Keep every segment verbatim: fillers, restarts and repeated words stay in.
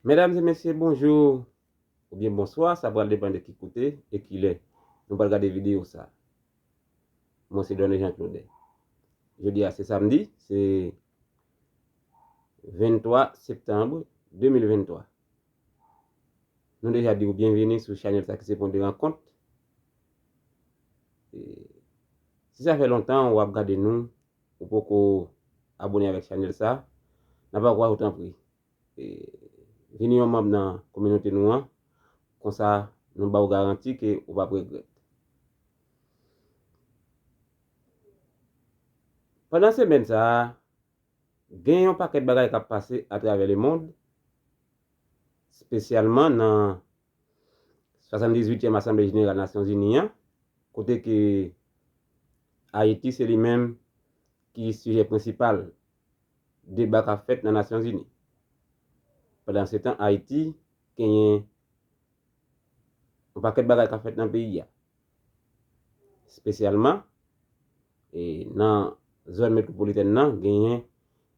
Medam e mesye, bonjou oubyen bonswa, sa pral depann de ki kote e ki lè nou pral gade videyo sa. Mwen se Donny Jean Claude. Jodi a se samdi, se venntwa septanm de mil venntwa. Nou deja di w byenveni sou chanèl sa ki se Pwen de Rankont. E, si sa fè lontan w ap gade nou, ou poko abone avèk chanèl sa, n ap ankouraje w tanpri. E, vini yon manm nan kominote nou an, konsa nou ba w garanti ke ou p ap regrèt. Pandan semèn sa a, gen yon pakèt bagay k ap pase atravè lemonn, espesyalman nan swasanndizuityèm Asanble Jeneral Nasyonzini an, kote ke Ayiti se li menm ki sijè prensipal deba k ap fèt nan Nasyonzini. Pandansetan, Ayiti genyen yon pakèt bagay k ap fèt nan peyi a. Espesyalman, e, nan zòn metwopolitèn nan, genyen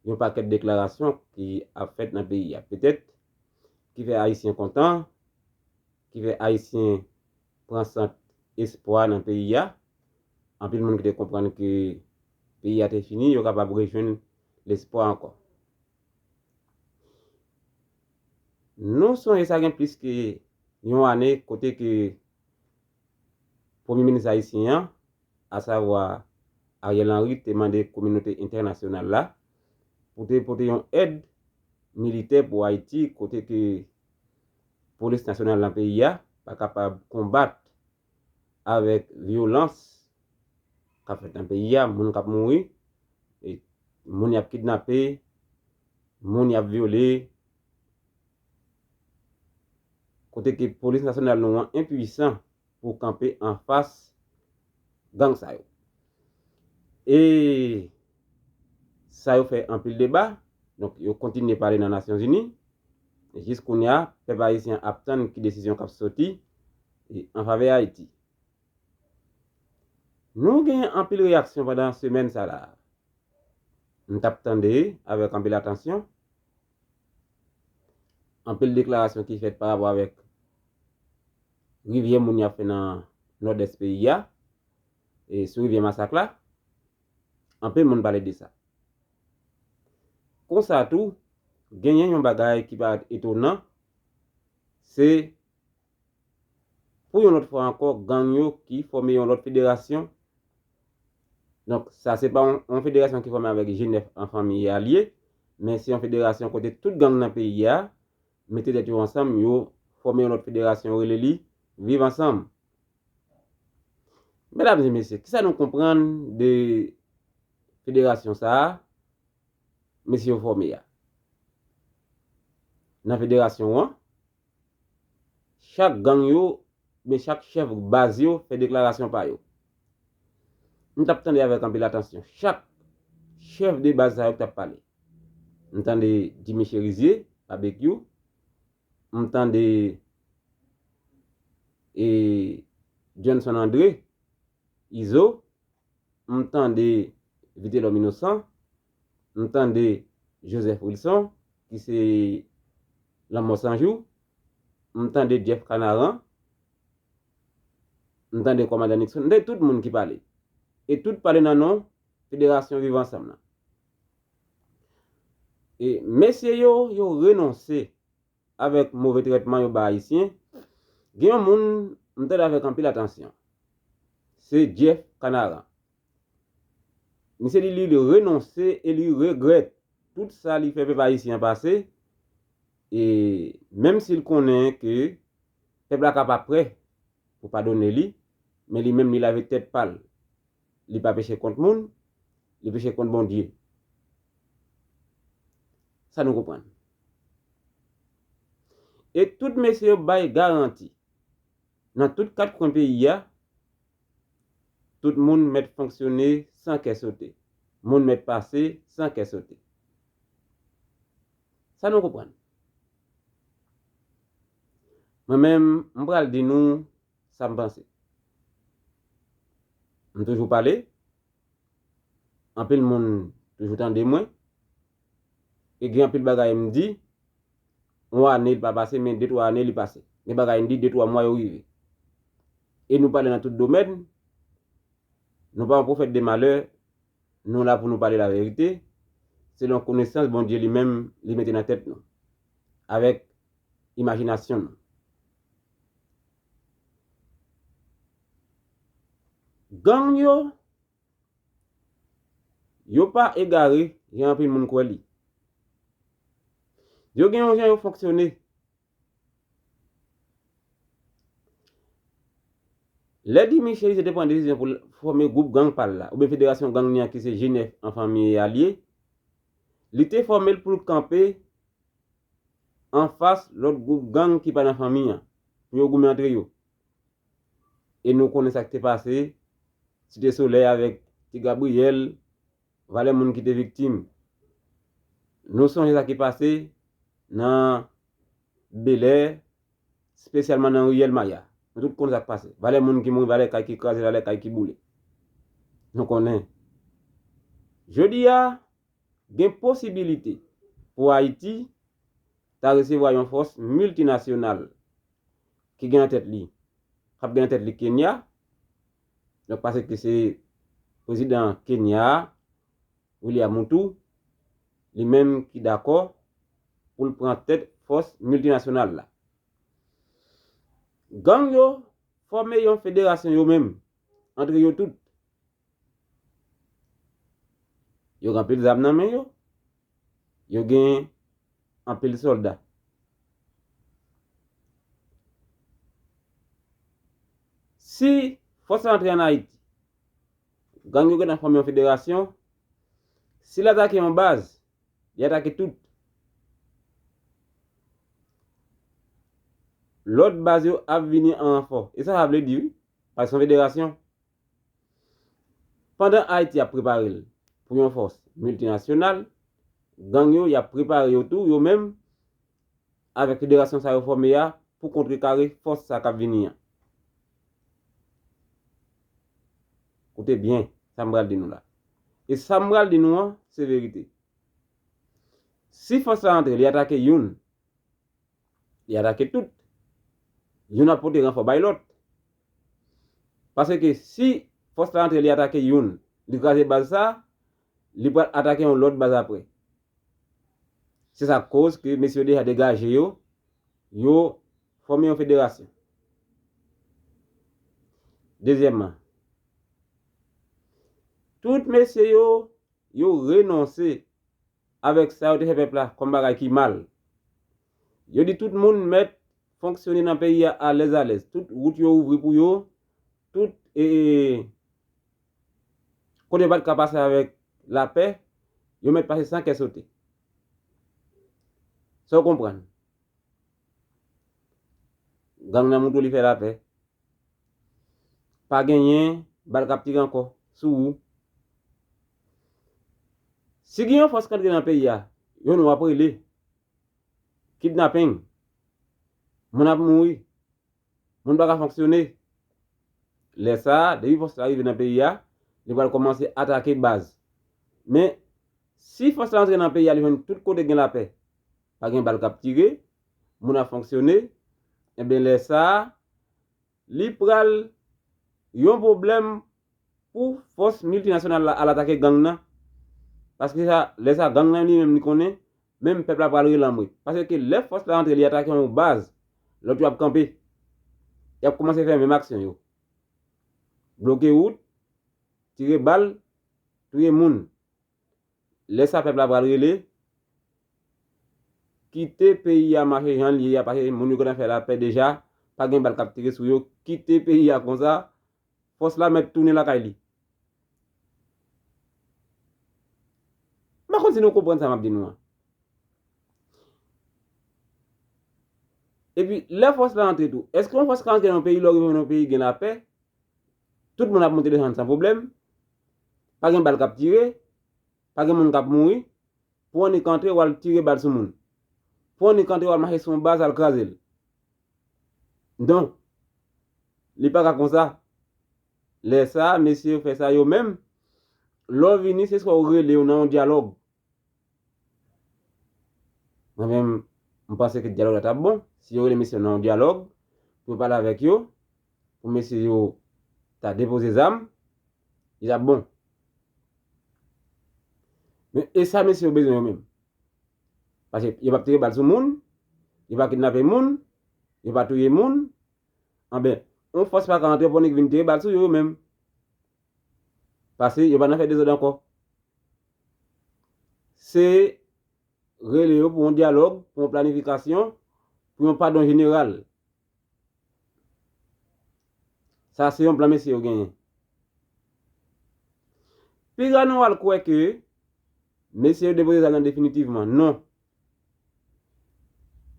yon pakèt deklarasyon ki ap fèt nan peyi a. Petèt, ki fè Ayisyen kontan, ki fè Ayisyen pran sant espwa nan peyi a. Anpil moun ki te konprann ke peyi a te fini, yo kapab rejwenn lespwa ankò. Nou sonje sa gen plis ke yon ane kote ke Premye Minis ayisyen an, asavwa Ariel Henry, te mande kominote entènasyonal la pou te pote yon èd militè pou Ayiti, kote ke polis nasyonal nan peyi a pa kapab konbat avèk vyolans k ap fèt nan peyi a, moun k ap mouri, e moun y ap kidnape, moun y ap vyole, kote ke polis nasyonal nou an enpwisan pou kanpe anfas gang sa yo. E sa yo fè anpil deba, donk yo kontinye pale nan Nasyonzini. Jis kounye a, pèp ayisyen an ap tann ki desizyon k ap soti, e, an favè Ayiti. Nou genyen anpil reyaksyon pandan semèn sa la. M t ap tande avèk anpil atansyon anpil deklarasyon ki fèt pa rapò avèk rivyè moun y ap fè nan nòdès peyi a, e sou rivyè Masak la, anpil moun pale de sa. Konsa tou, genyen yon bagay ki parèt etonan, se pou yon lòt fwa ankò, gang yo ki fòme yon lòt federasyon. Donk, sa se pa yon, yon federasyon ki fòme avèk G nèf an fanmi e alye, men se yon federasyon kote tout gang nan peyi a mete tèt yo ansanm, yo fòme yon lòt federasyon, yo rele li Viv Ansanm. Medam e mesye, kisa nou konprann de federasyon sa a mesye yo fòme a? Nan federasyon an, chak gang yo, men chak chèf baz yo fè deklarasyon pa yo. M t ap tande avèk anpil atansyon chak chèf de baz sa yo k t ap pale. M tande Jimmy Chérizier, Babekyou, m tande, e, Johnson André, Izo, m tande Vitelhomme Innocent, m tande Joseph Wilson, ki se Lanmò San Jou, m tande Jeff Canaran, m tande Kòmandan Nixon, m tande tout moun ki pale. E tout pale nan non Federasyon Viv Ansanm nan. E mesye yo, yo renonse avèk move trètman yo bay Ayisyen. Gen yon moun m tande avèk anpil atansyon. Se Jeff Canaran. Misye di li, li renonse e li regrèt tout sa li fè pèp ayisyen an pase. E menm si l konnen ke pèp la ka pa prè pou padone li, men li menm li lave tèt pa l. Li pa peche kont moun, li peche kont Bondye. Sa nou konprann. E tout mesye yo bay garanti. Nan tout kat kwen peyi a, tout moun mèt fonksyone san kè sote. Moun mèt pase san kè sote. Sa nou konprann. Mwen menm, m pral di nou sa m panse. M toujou pale, anpil moun toujou tande mwen, e gen anpil bagay m di, yon ane li pa pase, men de twa ane li pase. Gen bagay m di, de twa mwa yo rive. E nou pale nan tout domèn, nou pa yon pwofèt de malè, nou la pou nou pale laverite, selon konesans Bondye li menm li mete nan tèt nou, avèk imajinasyon nou. Gang yo, yo pa egare jan anpil moun kwè li. Yo gen yon jan yo fonksyone. Lè Guy Michel te pran desizyon pou l fòme gwoup gang pa l la, oubyen federasyon gang li an ki se G nèf an Fanmi e Alye, li te fòme l pou l kanpe anfas lòt gwoup gang ki pa nan Fanmi an, pou yo goumen antre yo. E nou konnen sa k te pase, Site Solèy avèk Ti Gabriyèl, valè moun ki te viktim. Nou sonje sa ki pase nan Belè, espesyalman nan riyèl Maya. Nou tout konn sa k pase. Valè moun ki mouri, valè kay ki kraze, valè kay ki boule. Nou konnen. Jodi a, gen posibilite pou Ayiti ta resevwa yon fòs miltinasyonal ki gen nan tèt li, k ap gen nan tèt li Kenya. Donk, paske se prezidan Kenya a, William Ruto, li menm ki dakò pou l pran tèt fòs miltinasyonal la. Gang yo fòme yon federasyon yo menm, antre yo tout. Yo gen anpil zam nan men yo. Yo gen anpil sòlda. Si fòs la antre ann Ayiti, gang yo gentan fòme yon federasyon. Si l atake yon baz, li atake tout. Lòt baz yo ap vini an ranfò. E sa sa vle di, wi. Paske se yon federasyon. Pandan Ayiti ap prepare l pou yon fòs miltinasyonal, gang yo, y ap prepare yo tou, yo menm, avèk federasyon sa yo fòme a, pou kontrekare fòs sa k ap vini an. Koute byen sa m pral di nou la. E sa m pral di nou an, se verite. Si fòs la antre, li atake youn, li atake tout. Youn ap pote ranfò bay lòt. Paske si fòs la antre, li atake youn, li kraze baz sa, li pral atake yon lòt baz apre. Se sa k koz ke mesye yo deja degaje yo, yo fòme yon federasyon. Dezyèmman, tout mesye yo, yo renonse avèk sa yo te fè pèp la kòm bagay ki mal. Yo di tout moun mèt fonksyone nan peyi a alèz alèz. Tout wout yo ouvri pou yo, tout, e, e, kote yo pa t ka pase avèk lapè, yo mèt pase san kè sote. Sa w konprann? Gang nan montre li fè lapè. Pa genyen bal k ap tire ankò sou ou. Si gen yon fòs k antre nan peyi a, yo nou ap rele. Kidnaping. Moun ap mouri. Moun pa ka fonksyone. Lè sa a, depi fòs la rive nan peyi a, li pral kòmanse atake baz. Men, si fòs la antre nan peyi a, li jwenn tout kote gen lapè. Pa gen bal k ap tire, moun ap fonksyone, enben lè sa a, li pral yon pwoblèm pou fòs miltinasyonal la al atake gang nan. Paske sa, lè sa gang nan li menm li konnen, menm pèp la pral rele anmwe. Paske lè fòs la antre, li atake yon baz, lòt yo ap kanpe. Y ap kòmanse fè menm aksyon yo. Bloke wout, tire bal, touye moun. Lè sa pèp la pral rele, kite peyi a mache jan l ye a, paske moun yo gentan fè lapè deja, pa gen bal k ap tire sou yo, kite peyi a konsa, fòs la mèt tounen lakay li. M pa konn si nou konprann sa m ap di nou an. Epi, lè fòs la antre tou, èske yon fòs ka antre nan yon peyi, lè w rive nan yon peyi gen lapè, tout moun ap monte desann san pwoblèm, pa gen bal k ap tire, pa gen moun k ap mouri, pou annik antre, w al tire bal sou moun. Pou annik antre, w al mache sou yon baz, al kraze l. Donk, li pa ka konsa. Lè sa a, mesye yo fè sa yo menm, lè w vini, se swa w rele yo nan yon dyalòg. Mwen menm, M panse ke dyalòg la t ap bon. Si yo rele mesye yo nan yon dyalòg, pou yo pale avèk yo, pou mesye yo ta depoze zam, li t ap bon. Men e sa mesye yo bezwen yo menm? Paske yo p ap tire bal sou moun, yo pa kidnape moun, yo pa touye moun. Anben, yon fòs pa ka antre pou nèg vin tire bal sou yo, yo menm. Paske yo pa nan fè dezòd ankò. Se rele yo pou yon dyalòg, pou yon planifikasyon, pou yon padon jeneral. Sa se yon plan mesye yo genyen. Piga nou al kwè ke mesye yo depoze zam nan definitivman. Non.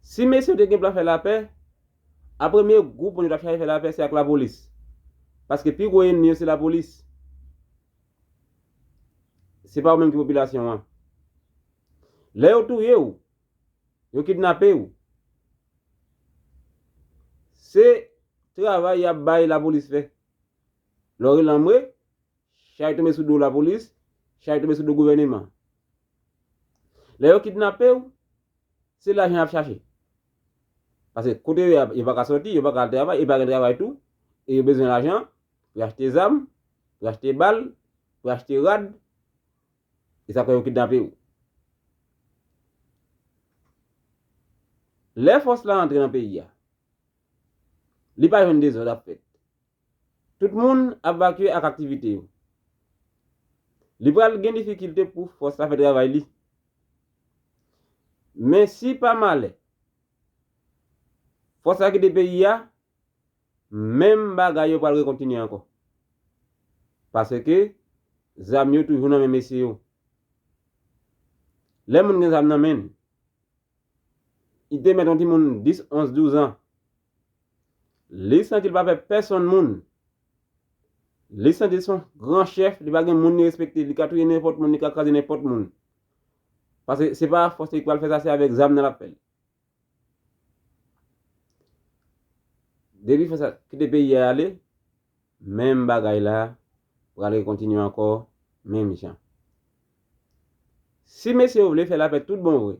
Si mesye yo te gen plan fè lapè, a premye gwoup moun yo t ap chache fè lapè se ak lapolis. Paske pi gwo ènmi yo se lapolis. Se pa ou menm ki popilasyon an. Lè yo touye w, yo kidnape w, se travay y ap bay lapolis fè. Lè w rele anmwe, chay tonbe sou do lapolis, chay tonbe sou do gouvèneman. Lè yo kidnape w, se lajan y ap chache. Paske kote yo ye a, yo pa ka sòti, yo pa ka al travay, e pa gen travay tou, e yo bezwen lajan pou y achte zam, pou y achte bal, pou y achte rad, e sa fè yo kidnape w. Lè fòs la antre nan peyi a, li pa jwenn dezòd ap fèt. Tout moun ap vakye ak aktivite yo. Li pral gen difikilte pou fòs la fè travay li. Men si pa malè, fòs la kite peyi a, menm bagay yo pral rekontinye ankò. Paske zam yo toujou nan men mesye yo. Lè moun gen zam nan men l, li te mèt yon timoun dis, onz, douz an. Li santi l pa pè pèsonn moun. Li santi l se yon gran chèf, li pa gen moun li respekte, li ka touye nenpòt moun, li ka kraze nenpòt moun. Paske se pa fòs li k pral fè sa, se avèk zam nan l ap fè l. Depi fòs la kite peyi a ale, menm bagay la pral rekontinye ankò menm jan. Si mesye yo vle fè lapè tout bon vre,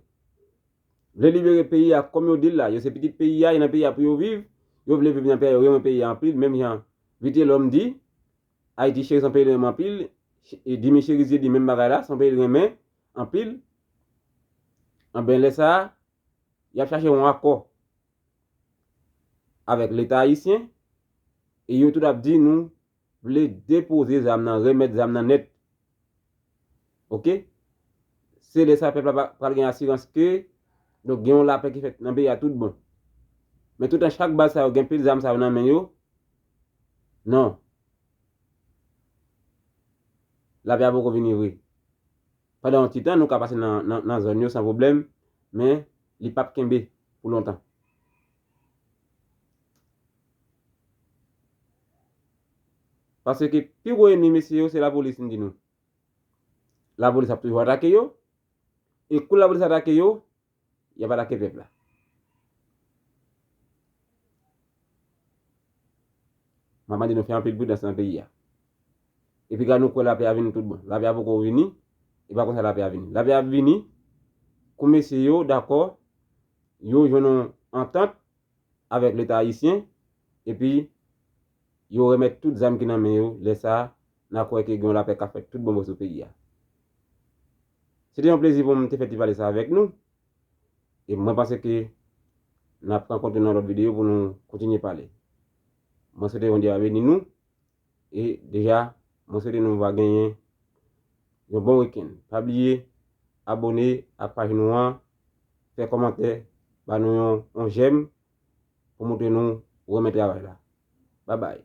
vle libere peyi a kòm yo di l la, yo se pitit peyi a, yo nan peyi a pou yo viv, yo vle viv nan peyi a, yo renmen peyi a anpil, menm jan Vitelhomme di, Ayiti cheri se yon peyi li renmen anpil, e Jimmy Chérizier di menm bagay la, se yon peyi li renmen anpil. Anben, lè sa a, y ap chache yon akò avèk Leta ayisyen, e yo tout ap di nou vle depoze zam nan, remèt zam nan nèt. Oke? Se lè sa pèp la pa, pral gen asirans ke, donk, gen yon lapè ki fèt nan peyi a tout bon. Men toutan chak baz sa yo gen pil zam sa yo nan men yo, non. Lapè a poko vini vre. Pandan yon ti tan, nou ka pase nan, nan, nan zòn yo san pwoblèm, men li p ap kenbe pou lontan. Paske pi gwo ènmi mesye yo, se lapolis, m di nou. Lapolis ap toujou atake yo, e kou lapolis atake yo, y ap atake pèp la. M ap mande nou fè anpil pridans nan peyi a. Epi gad nou kwè lapè a vini tout bon. Lapè a poko vini, e pa konsa lapè a vini. Lapè a vini kou mesye yo dakò, yo jwenn yon antant avèk Leta ayisyen, epi yo remèt tout zam ki nan men yo, lè sa a, n a kwè ke gen yon lapè k ap fèt tout bon bò sou peyi a. Se te yon plezi pou m te fè ti pale sa avèk nou. E mwen panse ke n ap rankontre nan lòt videyo pou nou kontinye pale. Mwen swete Bondye va beni nou. E deja, mwen swete nou va genyen yon bon wikenn. Pa bliye abòne ak paj nou an, fè kòmantè, ba nou yon, yon jèm pou montre nou ou renmen travay la. Babay.